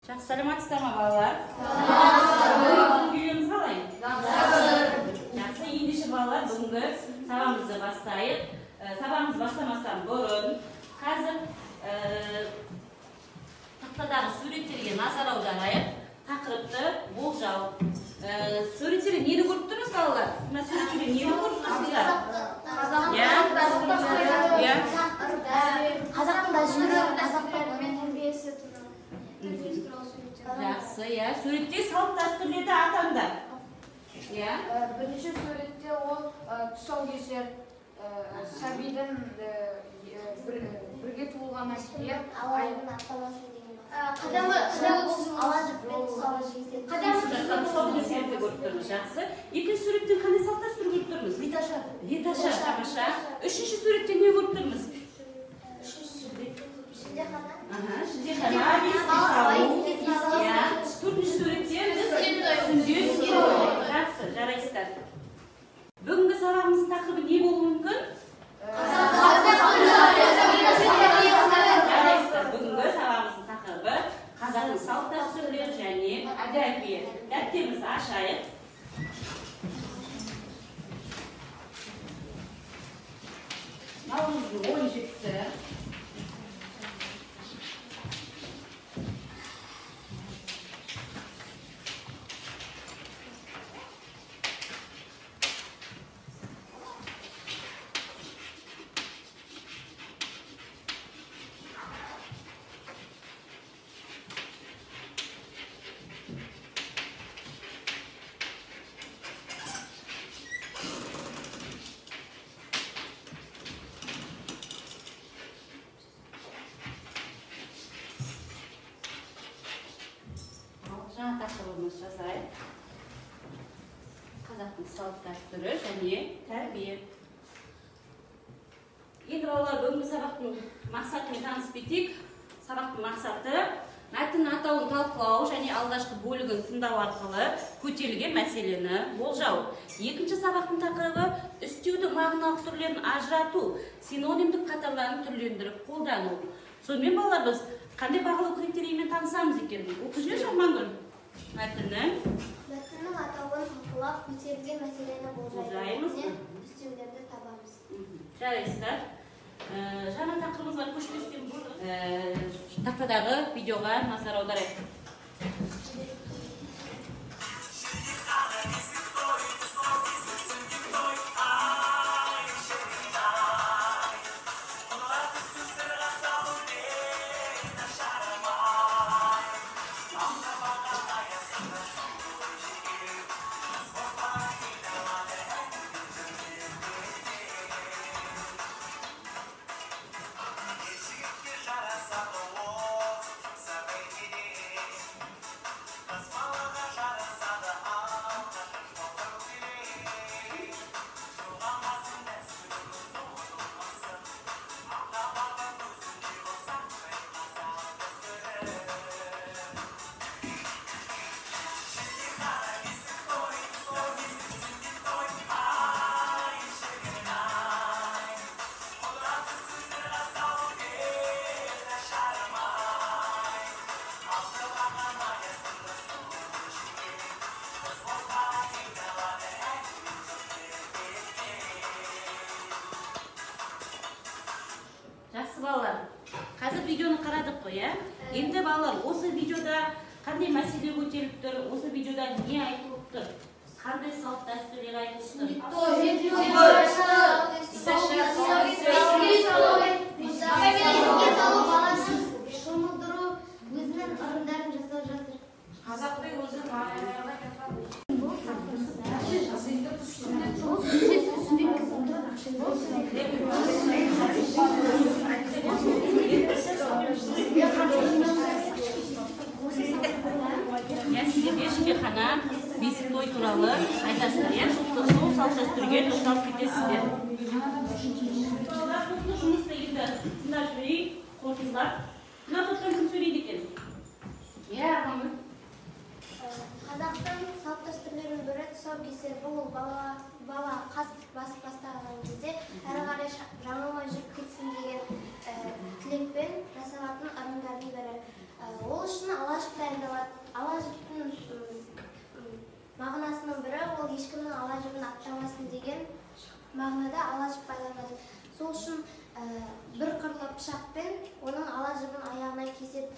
Жақсы, саламатсыздар ма, балалар? Саламатсыздар. Күйлеріңіз қалай? Жақсы. Жақсы, ендеше балалар, бүгінгі сабағымызды бастайық. Сабағымызды бастамастан бұрын қазір тақтадағы суреттерге назар аударайық. Тақырыпты болжау. Суреттерде нені көріп тұрмыз, балалар? Мына суреттерде нені көріп тұрсыздар? Иә. Иә. Қазақтың дәстүрі, қазақтың тәрбиесі туралы. Жақсы, иә. Суретте салт дәстүрлерді атаңдар. Иә. Бірінші суретте ол тұсаукесер, сәбидің бірге туылғаннан кейін Алайдың аттамасы деген. Қадамы ала жіппен тұсауы кеседі. Тұсаукесерді көріп тұрмыз, жақсы. Екінші суреттен қандай салт дәстүр көріп тұрмыз? Беташар. Беташар, тамаша. Үшінші суретте не көріп тұрмыз? Шілдехана. Аха, шілдехана, бесікке салу. Иә. Төртінші суретте біз сүндет той. Жақсы, жарайсыздар. Бүгінгі сабағымыздың тақырыбы не болуы мүмкін? Жарайсыздар. Бүгінгі сабағымыздың тақырыбы қазақтың салт дәстүрлері және тәрбие. Дәптерімізді ашайық. Наурыздың 17-сі. Жаңа тақырыбымыз жазайық. Қазақтың салт дәстүрі және тәрбие. Енді балалар, бүгінгі сабақтың мақсатымен танысып кетейік. Сабақтың мақсаты мәтін атауын талқылау және алғашқы бөлігін тыңдау арқылы көтерілген мәселені болжау. Екінші сабақтың тақырыбы үстеуді мағыналық түрлерін ажырату, синонимдік қатарларын түрлендіріп қолдану. Сонымен балалар, біз қандай бағалау критерийімен танысамыз екен? Оқып жіберші, Армангүл. Мәтіннің атауын талқылап, көтерілген мәселені болжаймыз. Үстеулерді табамыз. Жарайсыздар. Жаңа тақырыбымызға көшпестен бұрын тақтадағы видеоға назар аударайық. Жақсы балалар, қазір видеоны қарадық қой, иә? Енді балалар, осы видеода қандай мәселе көтеріліп тұр, осы видеода не айтылып тұр, қандай салт дәстүрлер айтылып тұр? Бесікке салу, баланы шомылдыру, өзінің ырымдарын жасап жатыр. Қазақтың өзі Иә, сіздерде шілдехана, бесік той туралы айтасыздар, иә? Сол салт дәстүрге тоқталып кетесіздер. Балалар, топтық жұмысты енді тыңдап жіберейік, қорытындылап. Мына топтан кім сөйлейді екен? Иә, Армангүл. Қазақтың салт дәстүрлерінің бірі тұсаукесер. Бұл бала қас басып бастаған кезде әрі қарай жаңылмай жүріп кетсін деген тілекпен жасалатын ырымдардың бірі. Ол үшін ала жіп дайындалады. деген мағынада ала жіп байланады. Сол үшін бір қырлы пышақпен оның ала жібін аяғынан кеседі.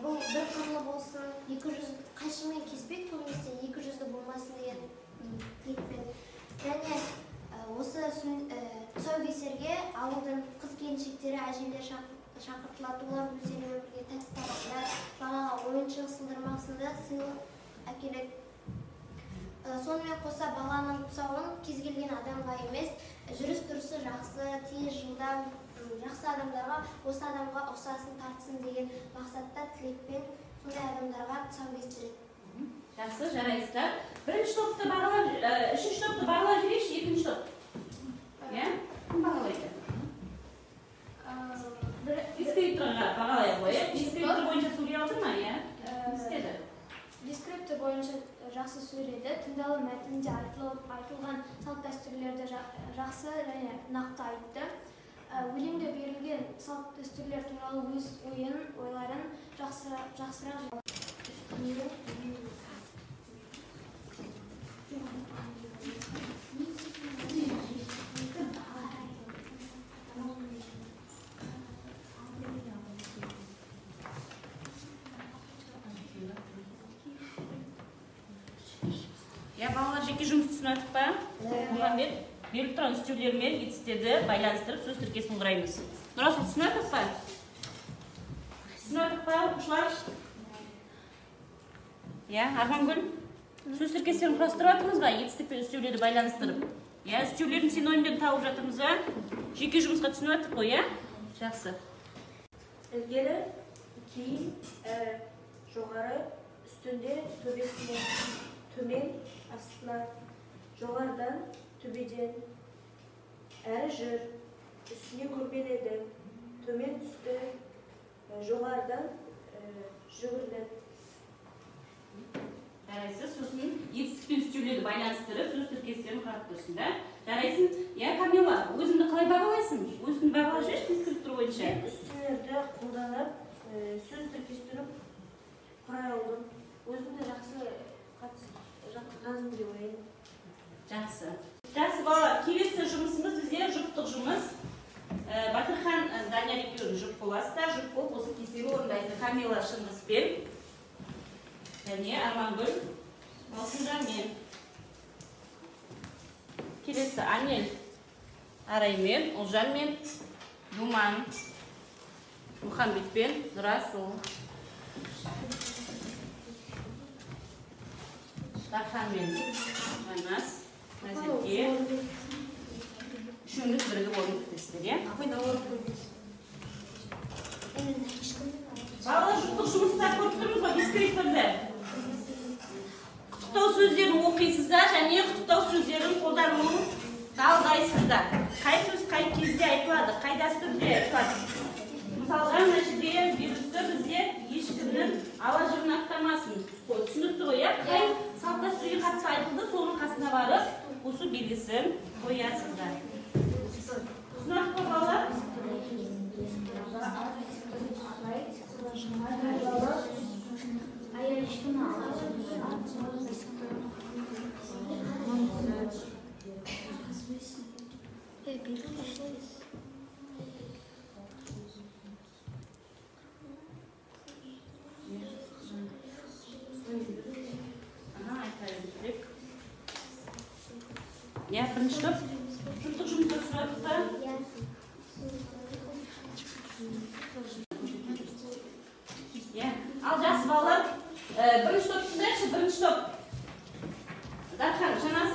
Бұл бір қырлы болсын, екі жүз қайшымен кеспейді көбінесе, екі жүзді болмасын деген тілекпен. Және осы тұсаукесерге ауылдың қыз келіншектері, әжелер шақыртылады. Олар өздерімен бірге тәтті тағамдар, балаға ойыншық, сылдырмақ сынды сыйлық әкеледі. Сонымен қоса баланың тұсауын кез келген адамға емес, жүріс-тұрысы жақсы, тез, жылдам, жақсы адамдарға, осы адамға ұқсасын, тартсын деген мақсатта тілекпен сондай адамдарға тұсау кестіреді. Жақсы, жарайсыздар. Бірінші топты бағалап, үшінші топты бағалап жіберейікші, екінші топ. Иә? Кім бағалайды? Дескрипторға бағалай ғой, иә? Дескриптор бойынша сөйлей алды ма, иә? Кім істеді? Дескриптор бойынша жақсы сөйледі. Тыңдалым мәтінінде айтылған салт-дәстүрлерді жақсы және нақты айтты. Өлеңде берілген салт-дәстүрлер туралы өз ойын, ойларын жақсырақ. Иә, балалар, жеке жұмыс түсініп алдық па? Мұхаммед, беріліп тұрған үстеулермен етістеді байланыстырып сөз тіркесін құраймыз. Нұрасыл, түсініп алдық па? Түсініп алдық па, оқушылар? Иә, Армангүл, сөз тіркестерін құрастырып жатырмыз ба? Етістік пен үстеулерді байланыстырып. Иә, үстеулердің синонимдерін тауып жатырмыз ба? Жеке жұмысқа түсініп алдық қой, иә? Жақсы. Ілгері, кейін, әрі, жоғары, үстінде, төбесіне, төмен, астына, жоғарыдан, төбеден, әрі жүр, үстіне көрмеледі, төмен түсті, жоғарыдан, жүгірді. Жарайсыз, сосын етістік пен үстеулерді байланыстырып сөз тіркестерін құрап тұрсың, да? Жарайсың. Иә, Камила, өзіңді қалай бағалайсың? Өзіңді бағалап жіберші дескриптор бойынша. Мен үстеулерді қолданып, сөз тіркестерін құрай алдым. Өзімді жақсы жаздым деп ойлаймын. Жақсы. Жақсы, балалар, келесі жұмысымыз бізде жұптық жұмыс. Батырхан, Данияр екеуің жұп боласыздар. Жұп болып осы кестені орындайсыздар. Камила Шыңғыспен және Армангүл Алтынжанмен. Келесі Анель Араймен, Ұлжанмен, Думан Мұхамбетпен, Нұрасыл. Дарханмен Жанас, Назерке. Үшеуіңіз бірігіп орын күтесіздер, иә? Балалар, жұптық жұмыста көріп тұрмыз ғой, дескрипторды. Құттықтау сөздерін оқисыздар және құттықтау сөздерін қолдануын талдайсыздар. Қай сөз қай кезде айтылады, қай дәстүрде айтылады. Мысалға, мына жерде беріліп тұр, бізде ешкімнің ала жібін аттамасын. Түсінікті ғой, иә? Қай салт дәстүрге қатысты айтылды, соның қасына барып осы белгісін қоясыздар. Түсінікті ғой, балалар? Иә, бірінші топ. Жұптық жұмысты түсініп алдық па? Иә. Ал жақсы, балалар, бірінші топ тыңдайықшы, бірінші топ. Дархан, Жанас,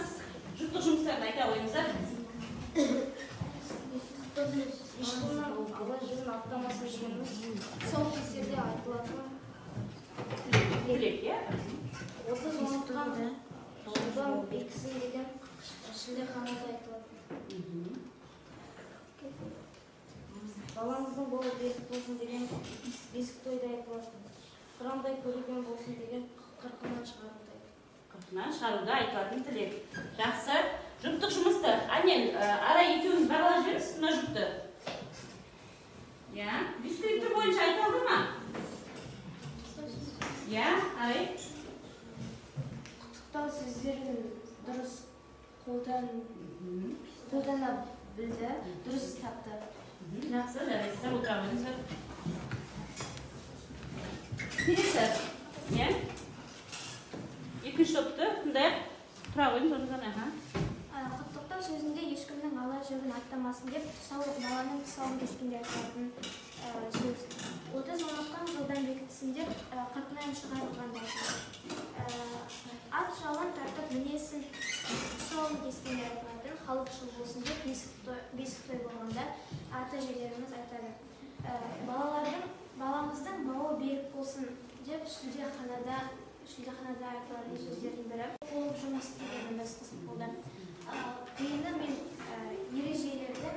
жұптық жұмыстарын айта қойыңыздар. Ешкімнің ала жібін аттамасын дегеніміз тұсаукесерде айтылатын тілек, иә? 30 оңтқан жолдан бекісін деген шілдеханада айтылатын. Балаңыздың қолы берік болсын деген бесік тойда айтылатын. Қырандай көреген болсын деген қырқынан шығаруда. Қырқынан шығаруда айтылатын тілек. Жақсы. Жұптық жұмысты. Анель, Арай екеуіңіз бағалап жіберіңіз мына жұпты. Иә, дескриптор бойынша айта алды ма? Иә, Арай. Құттықтау сөздерін дұрыс Қолдана білді, дұрыс тапты. Жақсы, жарайсыздар, отыра қойыңыздар. Келесі, иә? Екінші топты тыңдайық. Тұра қойыңыз орныңыздан, аха. Құттықтау сөзінде ешкімнің ала жібін аттамасын деп тұсау, баланың тұсауын кескенде айтылатын сөз. 30 омыртқаң жылдан бекітсін деп қырқынан шығарылғанда айтылады. Ат жалын тартып мінесін, тұсауын кескенде айтылатын халықшыл болсын деп бесік той болғанда ата әжелеріміз айтады. Баламыздың бауы берік болсын деп шілдеханада айтылатын сөздердің бірі. Болып жұмыс істегеніміз қызық болды. Қиыны мен ережелерді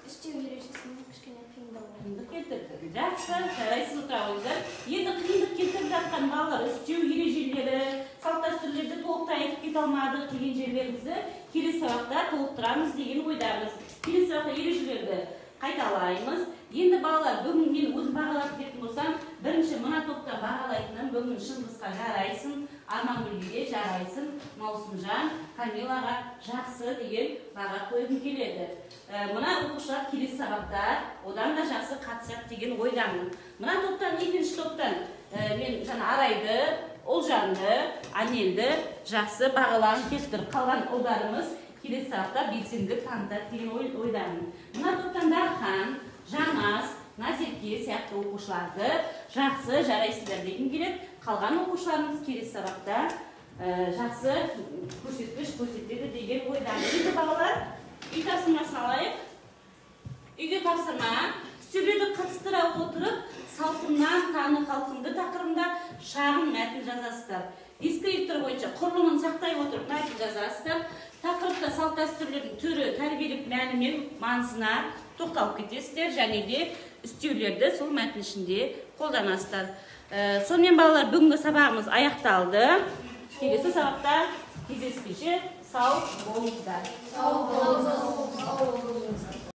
үстеу ережесінің кішкене қиындауы. Қиындық келтірді. Жақсы, жарайсыз, отыра қойыңыздар. Енді қиындық келтіріп жатқан балалар үстеу ережелері, салт дәстүрлерді толықтай айтып кете алмадық деген жерлерімізді келесі сабақта толықтырамыз деген ойдамыз. Келесі сабақта ережелерді қайталаймыз. Енді балалар, бүгін мен өзім бағалап кететін болсам, бірінші мына топта бағалайтыным бүгін Шыңғысқа жарайсың, Армангүлге жарайсың, Маусымжан, Камилаға жақсы деген баға қойғым келеді. Мына оқушылар келесі сабақта одан да жақсы қатысады деген ойдамын. Мына топтан, екінші топтан мен жаңа Арайды, Ұлжанды, Анелді жақсы бағалағым келіп тұр. Қалған ұлдарымыз келесі сабақта белсенділік танытады деген ойдамын. Мына топтан Дархан, Жанас, Назерке сияқты оқушыларды жақсы жарайсыздар дегім келеді. Қалған оқушыларымыз келесі сабақта жақсы көрсеткіш көрсетеді деген ойдамын. Енді балалар, үй тапсырмасын алайық. Үйге тапсырма: үстеулерді қатыстыра отырып, салтымнан таны халқымды тақырыбында шағын мәтін жазасыздар. Дескриптор бойынша құрылымын сақтай отырып мәтін жазасыздар. Тақырыпта салт дәстүрлердің түрі, тәрбиелік мәні мен маңызына тоқталып кетесіздер және де үстеулерді сол мәтін ішінде қолданасыздар. Сонымен балалар, бүгінгі сабағымыз аяқталды. Келесі сабақта кездескенше сау болыңыздар. Сау болыңыздар.